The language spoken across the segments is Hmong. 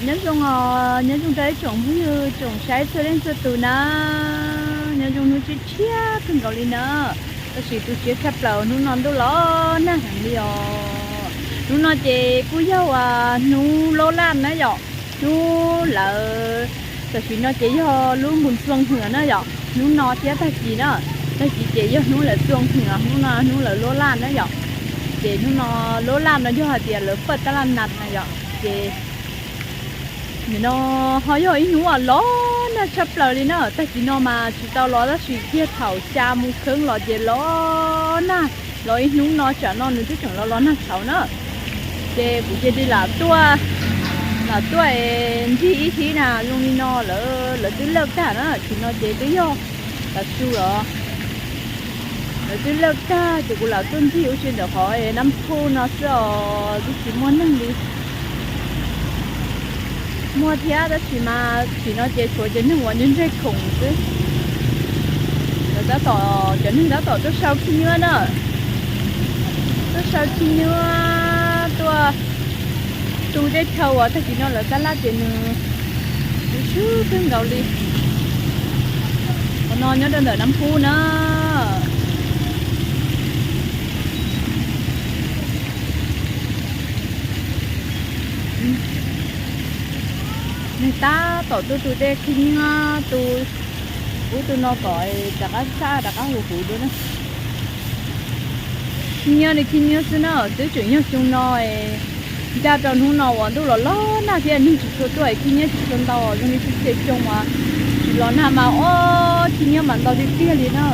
Nyob zoo os, nyob zoo rau ib tsoom phooj ywg tsoom saib txhua leej txhua tus na. Nyob zoo hnub tshiab tshiab kawg nkaus li na. Tab sis tu siab tshaj plaws hnub no ntuj los nag heev li os. Hnub no ces kuj yog hnub lob laj na yom. Hnub lawv, tam sim no ces yog lub mùa xuân hương na yom. Hnub no thiab tag kis na, tag kis ces yog hnub lawv xuân hương, hnub no hnub lawv lob laj na yom. Ces hnub no lob laj no yog hais tias lawv paj tab laj nas na yom. Ces nim no ho yog ib hnub uas los nag tshaj plaws li na. Tag kis no mas tsis tau los tab sis kiag thaum xya mus kheeb los ces los nag, los ib hnub no tsam no nws twb tseem los los nag tshauv na. Ces kuv cia li lam tuaj, lam tuaj es ncig ib thib na, zoo li no lawv, lawv twb lawj tag na, tsis no ces twb yog tav su los lawv twb lawj tag ces kuv lam tuaj ncig ua si ntawm qhov Nab Phuj no xwb os, twb tsis muaj neeg li. Muaj thiab tab sis mas tsis no ces tshuav cov neeg uas nyob ntsej khoom xwb. Lawv tab tom, cov neeg tab tom tuaj sau khib nyiab na, tuaj sau khib nyiab, tuaj tu tej chaw uas tag kis no lawv tab laj ces nws tu siab kawg nkaus li. Qhov no nyob rau ntawm Nab Phuj na. Nws tab tom tuaj tu tej khib nyiab, tu ub tu no kom rov qab saj rov qab huv huv dua na. Khib nyiab li khib nyiab xwb na, twb tseem yog xyoo no ncaj rau hnub no uas ntuj los los nag thiab neeg tsis tshua tuaj es khib nyiab tsis tshua ntau, zoo li xyoo uas tsis los nag mas ob khib nyiab mas ntau tiag tiag li na.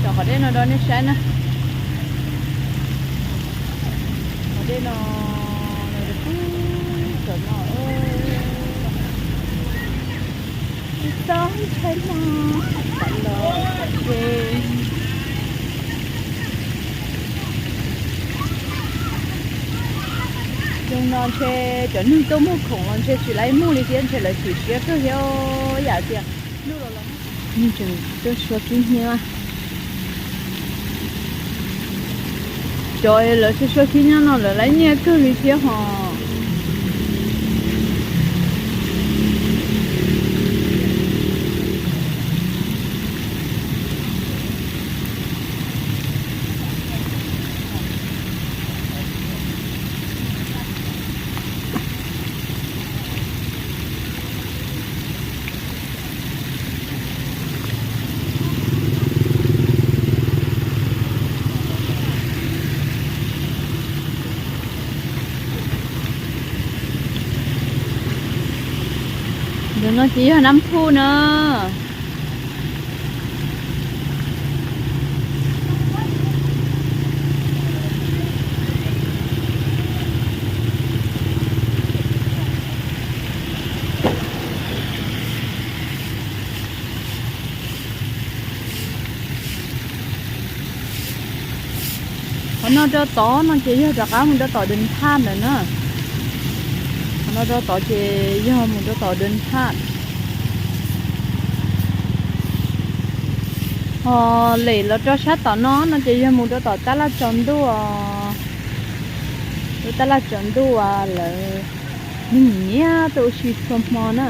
Cov qhov dej no rau nej saib na. Qhov dej no, cov no, tsis txhob ntshai no, los zoo no ntshe cov neeg tuaj muag khoom los ntshe tsis laib muag li thiab, ntshe lawv chim siab kawg thiab yam tias ntuj los los nag. Neeg tseem tuaj sau khib nyiab. Cov lawv sau sau khib nyiab no lawv laib nyiaj kawg li thiab hos. Ntawm no ces yog Nab Phuj na. Qhov no rau tod no ces yog rov qab mus rau tom Dawm Thaj ntawd na. Qhov no rau tod ces yog mus rau tom Dawm Thaj. Ho lem los rau sab tom no no ces yog mus rau tom tab laj tsaus ntuj, lub tab laj tsaus ntuj uas lawv nyiam nyiam tuaj ua si txhua hmo na.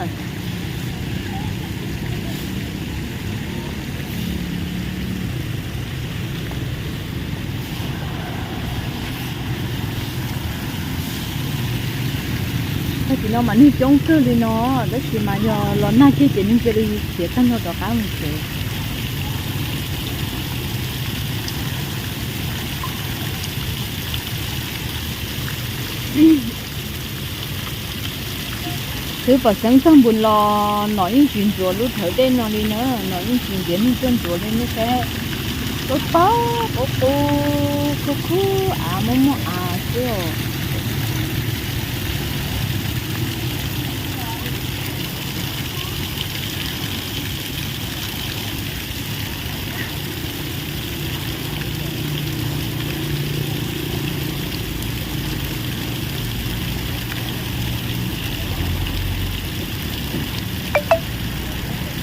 Tag kis no mas neeg coob kawg li no, tab sis mas yog los nag kiag ces neeg cia li khiav tag nrho rov qab mus tsev. Twb pom xeeb tag npaum los nom yeej tsis ntxuav lub thawv dej no li na, nom yeej tsis ntiav neeg tuaj ntxuav li nej saib. Qub paug qub qub, khub khub av, muaj muaj av xwb os.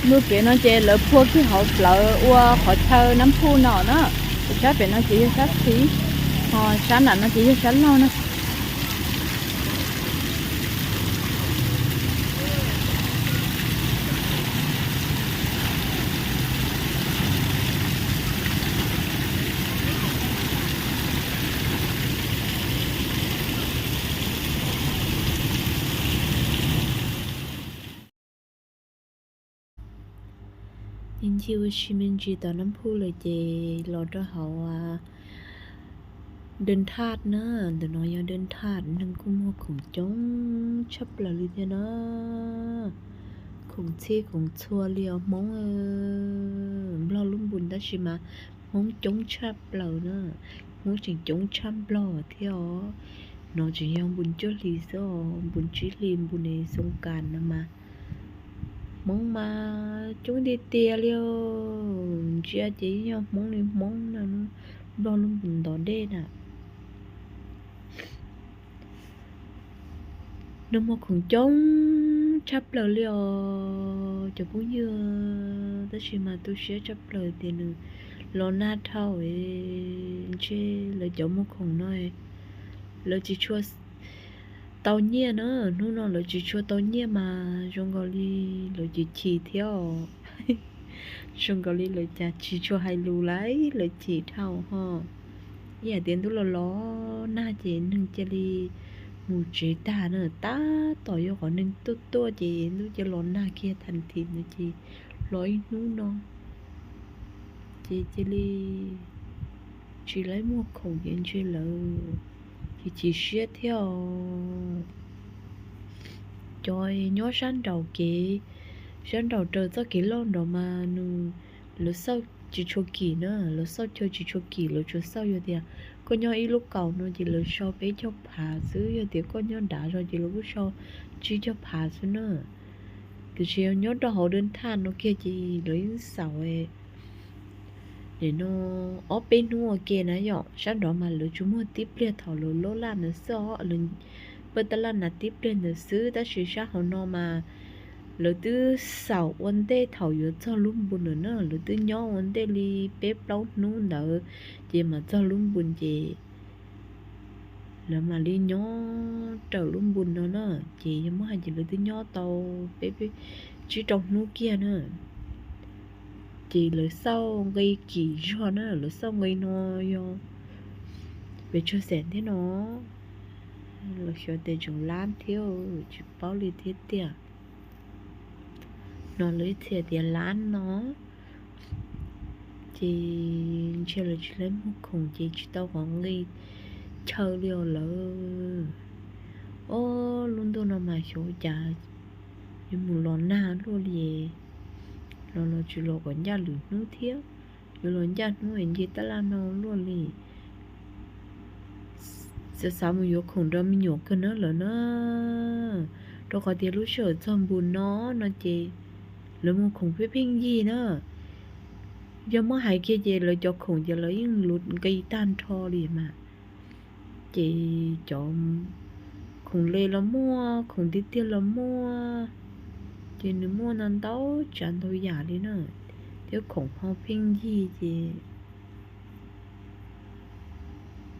Lub kev no ces lawv phua kiag hauv plawv ua qhov chaw Nab Phuj no na. Sab pem no ces yog sab txhis. Sab nram no ces yog sab laug na. Ncig ua si me ntsis tom Nab Phu lawm ces los rau hauv Dawj Thaj na. Ntawm no yog Dawj Thaj, neeg kuj muag khoom coob tshaj plaws li thiab na. Khoom txhij khoom txhua li os Hmoob. Nplog lub npus tab sis mas Hmoob coob tshaj plaws na. Hmoob tseem coob tshaj Nplog thiab os. No tseem yog npus cuaj hlis xwb os, npus tsib hlis npus ne xoo kas no mas Hmoob mas coob tiag tiag li os. Ntsia ces yeej yog Hmoob li Hmoob na, Nplog lub npus ntov dej na. Nws muag khoom coob tshaj plaws li os cov phooj ywg, tab sis mas tu siab tshaj plaws tias nws los nag dhau. Ntshe lawv cov muag khoom no lawv tsis tshua tau nyiaj na, hnub no lawv tsis tshua tau nyiaj mas zoo nkaus li lawv chim chim thiab os. Zoo nkaus li lawv cas tsis tshua hais lus lawm, lawv chim dhau ho. Ib yam tias ntuj los los nag ces neeg cia li mus tsev tag na, tab tom yog qhov neeg tuaj tuaj ces ntuj cia los nag kiag thas thim no ces los ib hnub no ces cia li tsis laib muag khoom ces ntshe lawv chim chim siab thiab os. Cov nyob sab nraum kev, sab nraum raws txoj kev loj nraum mas nws, lawv xauj tsis tshua kim na, lawv xauj chaw tsis tshua kim, lawv tsuas xauj yog tias koj nyob ib lub kaum no ces lawv sau peb caug phav xwb, yog tias koj nyob nrad zog ces lawv kuj sau tsib caug phav xwb na. Tiam sis nyob rau hauv Dawj Thaj no kiag ces lawv yeej xaus nim no ob peb hnub ua ke na yom, sab nrad mas lawv tsuas muag tib pliag thaum lawv loj laj ntawd xwb os, lawv pawj tab laj na tib pliag ntawd xwb, tab sis sab hauv no mas lawv twb xaus ua ntej thaum yuav txog lub npus lawm na, lawv twb nyob ua ntej li peb plaub hnub ntawd ces mam txog lub npus ces lawv mam li nyob raws lub npus no na, ces yog muab hais ces lawv twb nyob tau peb tsib rau hnub kiag na. Ces lawv xauj nqi kim zog na, lawv xauj nqi no yog pes tsawg xees thiab no, los xyov tes tseem lab thiab tsis paub li thiab tiag. No lawv ib txhia tias lab no ces ntshe lawv tsis laib muag khoom ces tsis tau qhov nqi chaw li os lawm. Ob lub ntuj no mas xyov cas yuav mus los nag luaj li, los los tsis los kom ncaj lwm hnub thiab, yuav los ncaj hnub es nce tab laj no luaj li. Xav xav mus yuav khoom rau me nyuam kawg na lawm na, rau qhov tias lub sij hawm txog npus no no ces lawv muag khoom pheej pheej yig na. Yog muab hais kiag ces lawv cov khoom ces lawv yeej luv nqi tag nrho li mas. Ces cov khoom le los muaj, khoom tiag tiag los muaj, ces nws muaj ntau ntau tsav ntau yam li na, thiab khoom ho pheej yig ces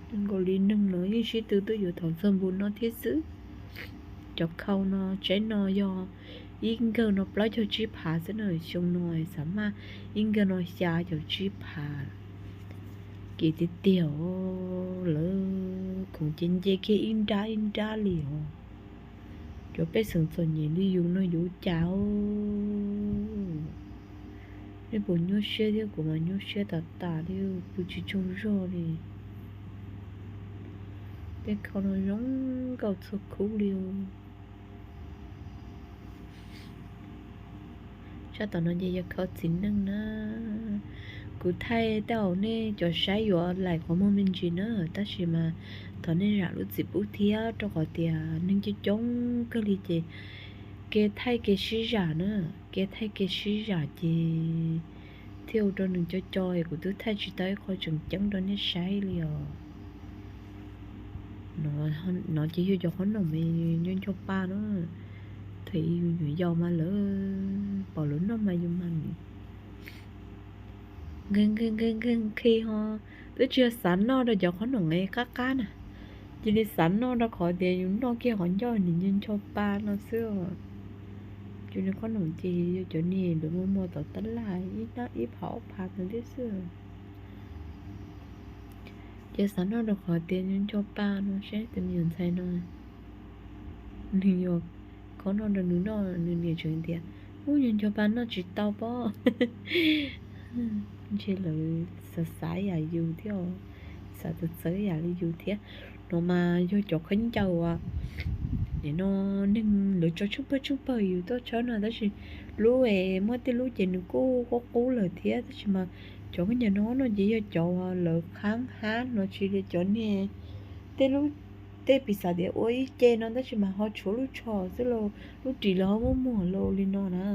zoo nkaus li neeg no yeej sib tw tuaj yuav thaum txog npus no thiab xwb. Cov khau no tsaib no yog ib nkawg no plaub caug tsib phav xwb na, xyoo no xav maj ib nkawg no xya caum tsib phav. Kim tiag tiag os, lawv khoom ces nce kiag ib nrab ib nrab li os. Cov pej xeem txom nyem li yus no yuav cas os? Nej puas nyuaj siab thiab? Kuv mas nyuaj siab tas tas li, pw tsis tsaug zog li. Tej khau no zoo nkauj txhua khub li os. Sab tom no ces yog khau txiv neej na. Kuv thaij tej zaum nej cov saib yuav laim qhov muag me ntsis na, tab sis mas thov nej zam lub txim pub thiab, rau qhov tias neeg coob coob kawg li ces kev thaij kev sib zam na, kev thaij kev sib zam ces thiaj ua rau nws co co es kuv twb thaij tsis tau ib qho tseem ceeb rau nej saib li os. No ces yog cov qhob noom me nyob nco pa na, thaum yus nyuam yaus mas lawv pom lawv noj mas yus mas nqis nqis nqis nqis nqis ho Twb tsis yog xav noj rau cov qhob noom qab qab na, cia li xav noj rau qhov tias yus noj kiag qhov ncauj nws nco nco pa no xwb. Cov niag qhob noom ces yog cov niag lawv muag muag tom tab laj ib hnab ib phav ob phav ntawd thiab xwb. Ces xav noj rau qhov tias nco nco pa no saib tus me nyuam ntxhais no nws yuav khob noj rau nws noj, nws niam tseem tias, ub, nco nco pa noj tsis tau pob. Ntshe lawv xav xav yam yus thiab, xav txawv txawv yam li yus thiab. No mas yog cov khaub ncaws uas nim no neeg lawv tso tsheej pawg tsheej pawg yus tuaj tshawb no, tab sis lub es muab tej lub ces nws kuj qub qub lawm thiab, tab sis mas cov khaub ncaws no no ces yog cov uas lawv qhab hab no, tsis li cov niag tej lub, tej piv xam tias ua ib ce no tab sis mas ho tshuav lub tsho xwb los lub ris los ho muag muag los li no na.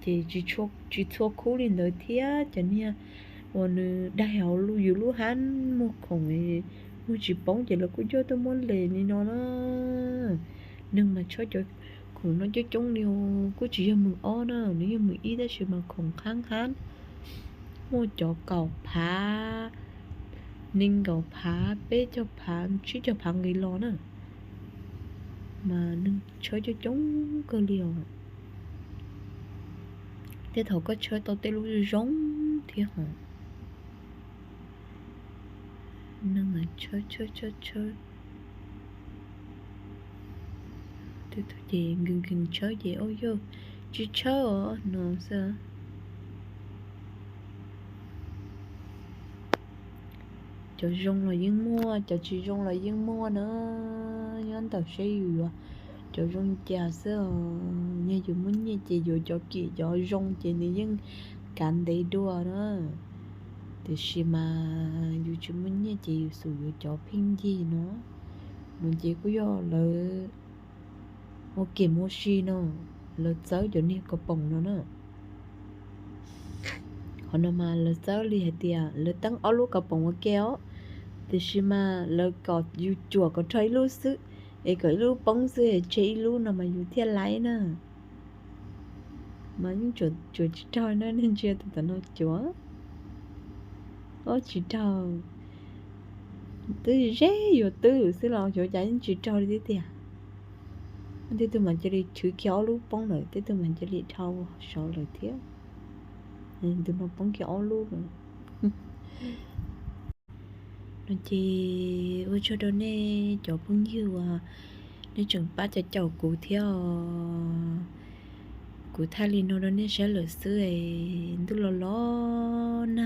Ces tsis tshua khub li ntawd thiab, cov niag uas nws daig hauv yus lub hab muag khoom, muag tsis poob ces lawv kuj coj tuaj muab les li no na. Neeg mas tshawb cov khoom no coob coob li, kuj tsis yog mws ob na, nws yog mws ib tab sis mas khoom qhab hab, muaj cov kaum phav, nees nkaum phav, peb caug phav, tsib caug phav nqis los na. Mas neeg tshawb coob coob kawg li os. Tej thaum koj tshawb tau tej lub zoo thiab hos. Neeg mas tshawb tshawb tshawb tshawb. Tej thaum ces nkees nkees tshawb ces, ub, yog tsis tshawb os no xwb. Cov zoo los yeej muaj, cov tsis zoo los yeej muaj na. Nyob ntawm seb yus yuav cov zoo cas xwb os. Yog yus muaj nyiaj ces yuav cov kim cov zoo ces nws yeej kav ntev dua na. Tiam sis mas yus tsis muaj nyiaj ces yus xum yuav cov pheej yig no. No ces kuj yog lawv ua kem ua si no, lawv txawb cov niag kaus poom no na. Qhov no mas lawv txawb li hais tias lawv teeb ob lub kaus poom ua ke os, tiam sis mas lawv kom yus cuam kom rho ib lub xwb, es kom ib lub poob xwb es tseg ib lub no mas yus thiaj laib na. Mas yeej cuam tsis raug na, nej ntsia tus tom no cuam, ob tsis raug. Twb ze yuav twb xwb los xyov cas yeej tsis raug li thiab tiag. Tej tug mas cia li chwv kiag ob lub poob lawm, tej tug mas cia li dhau saud lawm thiab. Tus no poob kiag ob lub lawm. No ces ua tsaug rau nej cov phooj ywg uas nej tseem pab caum caum kuv thiab os. Kuv thaij li no rau nej saib lawm xwb es ntuj los los nag.